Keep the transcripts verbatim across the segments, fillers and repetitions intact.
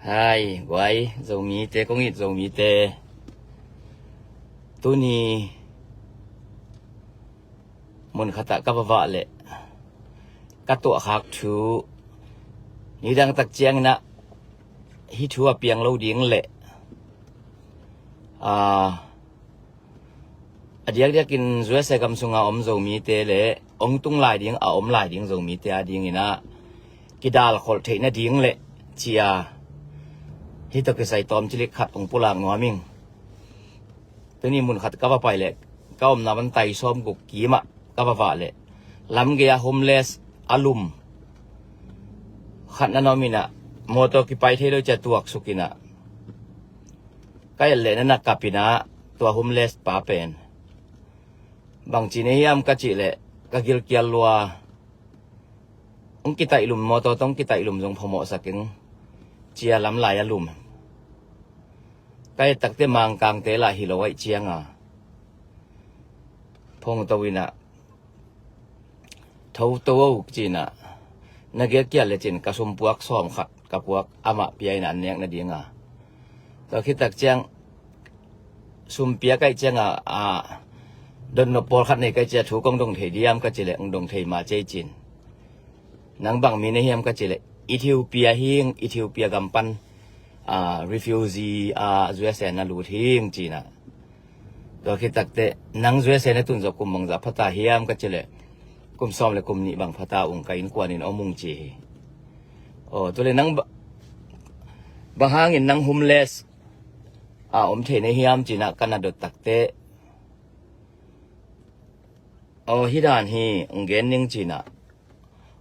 Hai guai, Zomite, kong it Zomite. Tuni munkhatah ka va vah leh ka tuahkhak thu, nidang tak cianginah hih thu a piang lo ding leh, aa, a diakdiakin U S A gam sunga om Zomite le ong tung lai ding, a om lai ding Zomite a dinginah kidalkholh theih nading leh cia hih tawh kisai tawm cilik khat ong pulak nuam ing. Tuni munkhat ka va pai leh ka omna van tai sawm guk kimah ka va vah leh lamgei a homeless a lum khat na na om inah, mawtaw kipai thei lo cia tuaksuk inah, ka et leh na na kap inah tua homeless pa pen. Bangci na hiam ka cih leh ka gilkial lua. Ong kitaih lum, mawtaw tawh ong kitaih lum zong phamawhsak ing, cia lamlai a lum. Ka et takte Mangkangte lah hi lo aih cianga phongto inah, tho to o cinah, na gilkial lecin ka sumpuak sawm khat ka puak, amah pia inah an nek nadinga. Tua khit tak ciang sum pia kaih cianga, a, dotnop pawlkhat nei kaih cia thu kong dong thei diam ka cih leh ong dong thei ma cei cin. Nang bang mi na hiam ka cih leh Ethiopia hing, Ethiopia gam pan, a, refugee, a, U S A na lut hing cinah. Tua khit takte nang U S A na tun zawh kum bangzah phata hiam ka cih leh kum sawm le kum nih bang phata ung, ka innkuanin om ung ci hi. Aw, tu le nang ba-, bang hangin nang homeless a om thei na hiam cinah ka na dot takte, aw, hih dan hi ong gen ning cinah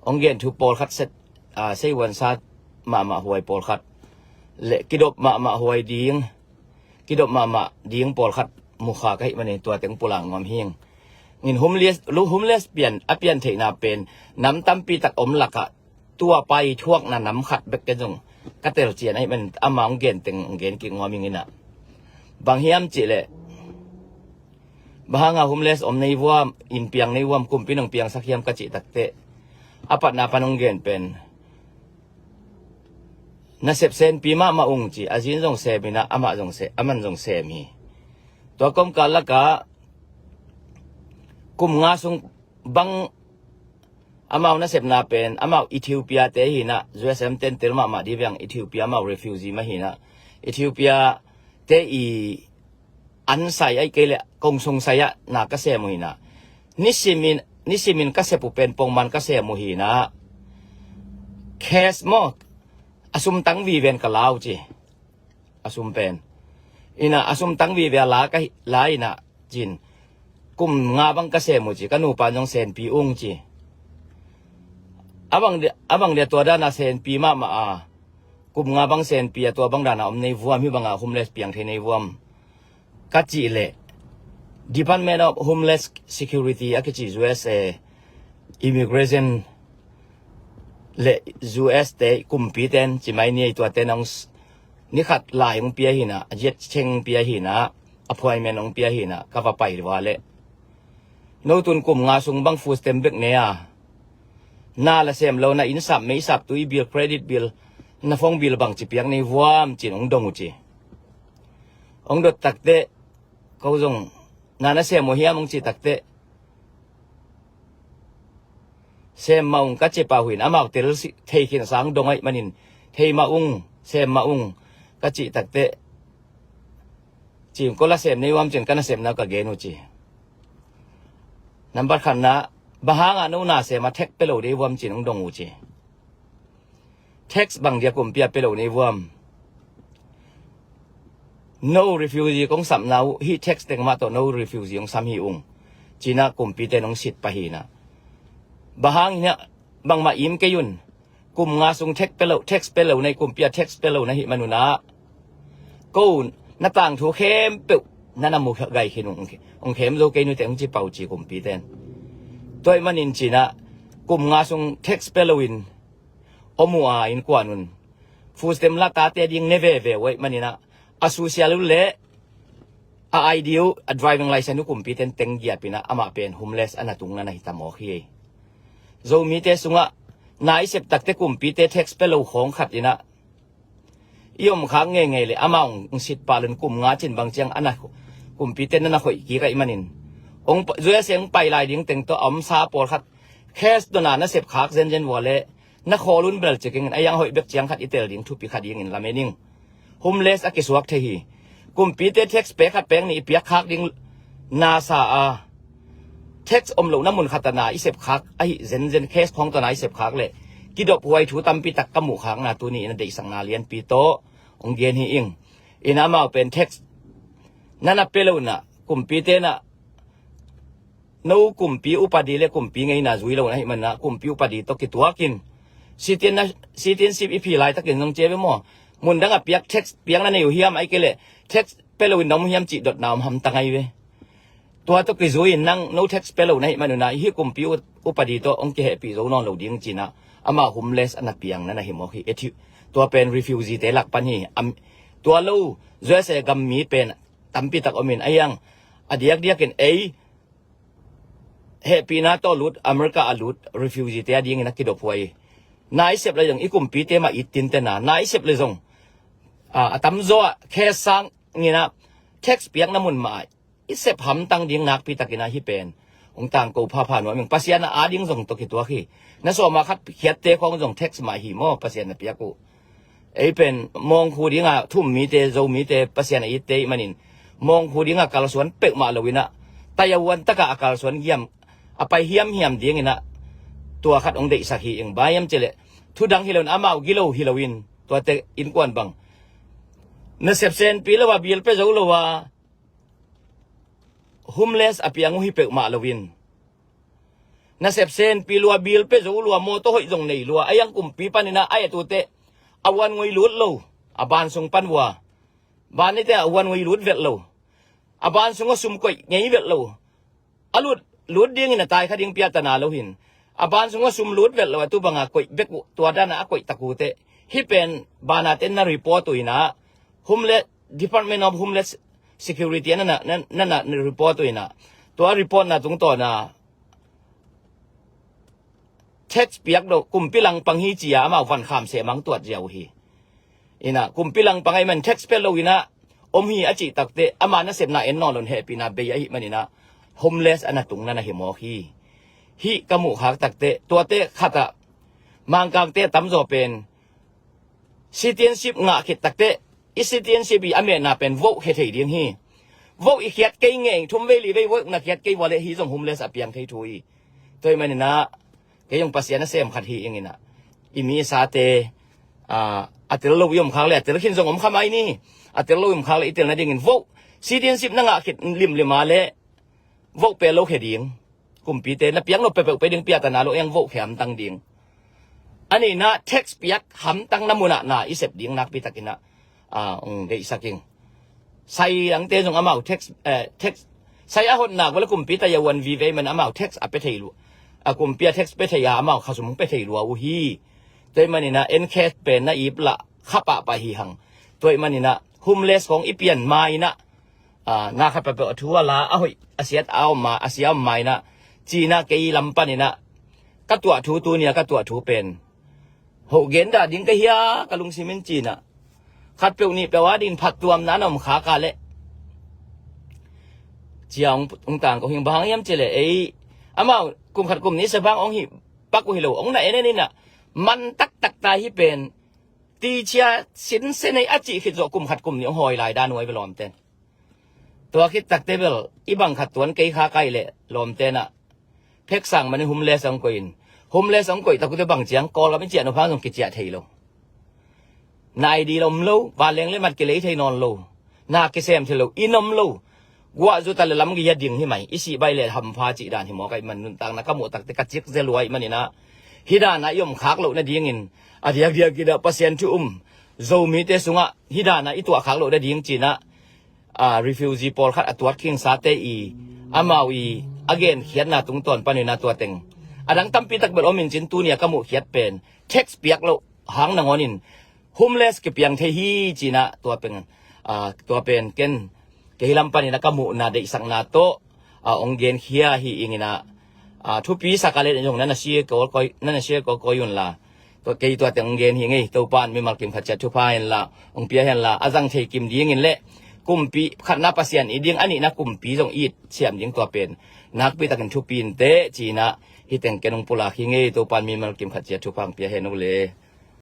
ong gen thu pawlkhat set, a, seivuansa mahmah huai pawlkhat le kidop mahmah huai ding, kidop mahmah ding pawlkhat mukha ka hih manin tua teng pulak nuam hing. Ngin homeless, lu homeless pian, a pian theihna pen nam tampi tak om lakah tua pai thuakna nam khat bek ken zong ka telcian ahih manin ama ong gen teng ong gen kik nuam ing inah. Bang hiam cih leh bang hanga homeless om nei vuam, inn piang nei vuam, kumpi nong piangsak hiam ka cih takte a patna pan ong gen pen nasep senpi mahmah ung ci, a zin zong sem inah, amah zong sem, aman zong sem hi. Tua kawmkal lakah kum nga sung bang amau nasepna pen, amau Ethiopia te hinah, U S M ten tel mahmah di veng, Ethiopia amau refugee mah hinah, Ethiopia te i an sai aih kei leh kong sung sai ah na ka sem uh hinah. Nisimin, nisimin ka sep uh pen pongman ka sem uh hinah. Cash maw, a sum tang viven ka la uh ci. A sum pen inah, a sum tang vive a la ka hi, la inah cin. Kum nga bang ka sem uh ci, ka nupa zong senpi ung ci. A bang dia, a bang dia tua dana senpi mahmah a, kum nga bang senpi a, tua bang dana om nei vuam, hih banga homeless piang thei nei vuam ka cih leh Department of Homeless Security a kici U S A immigration le U S te kumpi ten ci mai ni, tua ten ong s-, ni khat lai ong pia hinah, a ziat cheng pia hinah, appointment ong pia hinah, ka va pai lua leh, no tun kum nga sung bang food stamp bek ne a, na la sem lo, na inn sap, mei sap, tui bill, credit bill, na phone bill bang ci piak nei vuam cin ong dong uh ci. Ong dot takte ko zong na na sem uh hiam ong ci takte, sem mah ung ka ci pah uh in, amau tel si-, thei khin sang dong aih manin, thei mah ung, sem mah ung ka cih takte, ci ung, ko la sem nei vuam cin, ka na sem nau ka gen uh ci. Nambat khatna, bang hanga no na sem a tax pe lo dei vuam cin ong dong uh ci. Tax bang dia kumpi a pe lo nei vuam. No refugee kong sapna uh, hih tax teng mah tawh no refugee ong sam hi ung, cinah kumpi ten ong sit pah hinah. Bang hang hinah, bangmah im kei un. Kum nga sung tax pe lo, tax pe lo nei, kumpi a tax pe lo na hih manunah, ko na tangthu khempeuh na na mu gai khin ung, ong khem zo kei nute ong ci pah uh ci kumpi ten. Tua aih manin cinah, kum nga sung tax pe lo in om uh a, innkuan un food stamp la, tate ding ne veve uh aih maninah, a social uh le a I D uh, a driving license uh kumpi ten teng giap inah, amah pen homeless a na tung na na hi ta mawk hi. Zomite sungah na i sep takte kumpite tax pe lo khawng khat inah, i om khak ngeingei le amau hong sit pah lo in kum nga cin bang ciang a na, kumpite na na hoih kik ahih manin, hong pa-, U S A hong pai lai ding teng tawh a omsa pawlkhat cash dona na sep khak zenzen vua le na khawl un bel ci keng in, a iang hoih bek ciang khat i tel ding thupi kha dingin lamen ing. Homeless a kisuak thei hi. Kumpite tax pek khat pek nih i piak khak ding nasa a, tax om lohna mun khat a na i sep khak ahi zenzen, cash khawng tawh na i sep khak le kidop huai thu tampi tak ka muh khakna tuni in a deihsakna lianpi tawh hong gen hi ing. In amau pen tax na na pe lo in a, kumpite na, no kumpi upadi le kumpi ngeina zui lo na hih manin a, kumpi upadi tawh kituakin citizen na, citizenship i phi laitakin zong ci ve maw, mun dang a piak tax piak na nei uh hiam, ahih kei le tax pe lo in na om hiam cih dotna om hamtang ahi ve. Tua tawh kizui in nang no tax pe lo na hih manin a, hih kumpi u-, upadi tawh hong kihehpih zo nawn lo ding ci in a, amau homeless a na piang na na hi mawk hi. Ethi-, tua pen refugee te lak pan hi. Am, tua lo U S A gam mi pen tampi tak om in, a iang a diakdiakin ei hehpihna tawh lut, America a lut refugee te a dingin a kidop huai. Na i sep le zong i kumpite mah it tinte na, na i sep le zong, a, a tamzaw ah cash sang in a tax piakna mun mah i sep hamtang ding nakpi takin a hih pen hong tangko phapha nuam ing. Pasian a ading zong tawh kituak hi. Na sawma khat khiatte khawng zong tax mah hi maw, Pasian na piak uh. Ei pen mawngkhu dinga thum mite, Zo mite, Pasian a itte ahih manin mawngkhu dinga kalsuan peuhmah lo in a, taiavuan taka a kalsuan giam a pai hiamhiam ding in a, tua khat hong deihsak hi ing. Bang hiam cih leh thudang hi lo in, amau gilo hi lo in, tuate innkuan bang nasep senpi lo a, bill pe zo lo a homeless a piang uh hi peuhmah lo in, nasep senpi lua, bill pe zo lua, mawtaw hoih zong nei lua, a iang kumpi panin a, a etute a vuan ngui lut lo, a ban sung pan vua, ban eite a vuan ngui lut vet lo, a ban sung a sum koih ngei vet lo, a lut, lut dingin a tai kha ding piatana lo hin, a ban sung a sum lut vet lo, a tu banga koih bek uh, tua dana a koih tak uh teh, hih pen bana ten na report uh in a, Homeland, Department of Homeland Security a na, na, na, na, na report uh in a, tua report na tungtawn a tax piak lo, kumpi langpang hi ci a amau van kham seh mang tuat ziau hi. In a, kumpi langpang ahih man tax pe lo in a om hi a cih takteh, ama nasepna en nawn lo in hehpihna bei ahih manin a, homeless a na tung na na hi mawk hi. Hih ka muh khak takteh, tuate khat ah Mangkangte a tamzaw pen citizenship ngah khit takteh, i citizenship i a metna pen vote khia thei ding hi. Vote i khiat kei ngei, thum vei li vei vote na khiat kei vua leh hih zong homeless a piang thei thu hi. Tua ahih manin a, kei zong Pasian a sem khat hi ing in a, i mi sate, a, a tel lo i om khak leh a tel khin zong om kha mai ni. A tel lo i om khak leh i tel nadingin vote, citizenship na ngah khit limlim a leh vote pe lo khia ding. Kumpite na piak nop peuhpeuh pe ding, piatana lo, a iang vote khia hamtang ding. A nihna, tax piak hamtang na mun ah na i sep ding nakpi takin a, a, hong deihsak ing. Sai dangte zong amau tax, eh, tax, sai a hot nak vua leh kumpi taiavuan vive ahih man amau tax a pe thei lua. A, kumpi a tax pe thei a, amau khasum pe thei lua uh hi. Tua ahih manin a, en cash pen na ip lah kha pahpah hi hang. Tua ahih manin a, homeless khawng i pian ma in a, a, na khat peuhpeuh a thu a la a hoih a siat a om ma, a sia om ma in a, ci in a, kei lam panin a ka tuah thu, tuni a ka tuah thu pen ho gen dah ding ka hia, ka lungsim in ci in a, khat peuh nih peuh a dingin phattuamna na om khak a leh ci a hong, hong tangko hi ing. Bang hang hiam cih leh ei amau kum khat kum nih sa bang hong hih pak uh hi lo, hong na en en in a, man taktak ta hi pen, ticia sinsen ei a cih khit zawh kum khat kum nih hong hawi lai dan uh ahi ve lawmten. Tua khit takteh bel i bang khat tuan kei khak a hih leh lawmten a, phek sang manin homeless hong koih in, homeless hong koih tak uh teh bang ciang Kawlgam i ciah nop hang zong kiciah thei lo. Na I D la om lo, vanleng le mat kilei thei nawn lo, na kisem thei lo, inn om lo. Guah zut a le lam gei a ding hi mai, i sih baih le hampha cih dan hi mawk ahih man, nuntakna ka muh takteh ka cik zel uh ahih manin a, hih dan a i om khak loh nadingin a diakdiak in a Pasian thu um, Zomite sungah hih dan a i tuah khak loh nading ci in a, a, refugee pawlkhat a tuat khingsate i, amau i a genkhiatna tungtawn panin a tua teng, a dang tampi tak bel om in cin, tuni a ka muhkhiat pen tax piak loh hang nangawnin homeless kipiang thei hi ci in a, tua pen, a, tua pen ken kei lam panin a ka muhna deihsakna tawh, a, hong genkhia hi ing in a, a, thupi sak a leh zong na na share kawikawi, na na share kawikawi un la. Tua kei tua teng gen hi ngei, Topan mimal kim khat ciat thupha henla, hong pia henla, a zang thei kim dingin le, kumpi khatna Pasian i ding, a nihna kumpi zong i siam ding tua pen nakpi takin thupi inteh, ci-in ah, hih teng ken hong pulak hi ngei, Topan mimal kim khat ciat thupha hong pia hen uh le.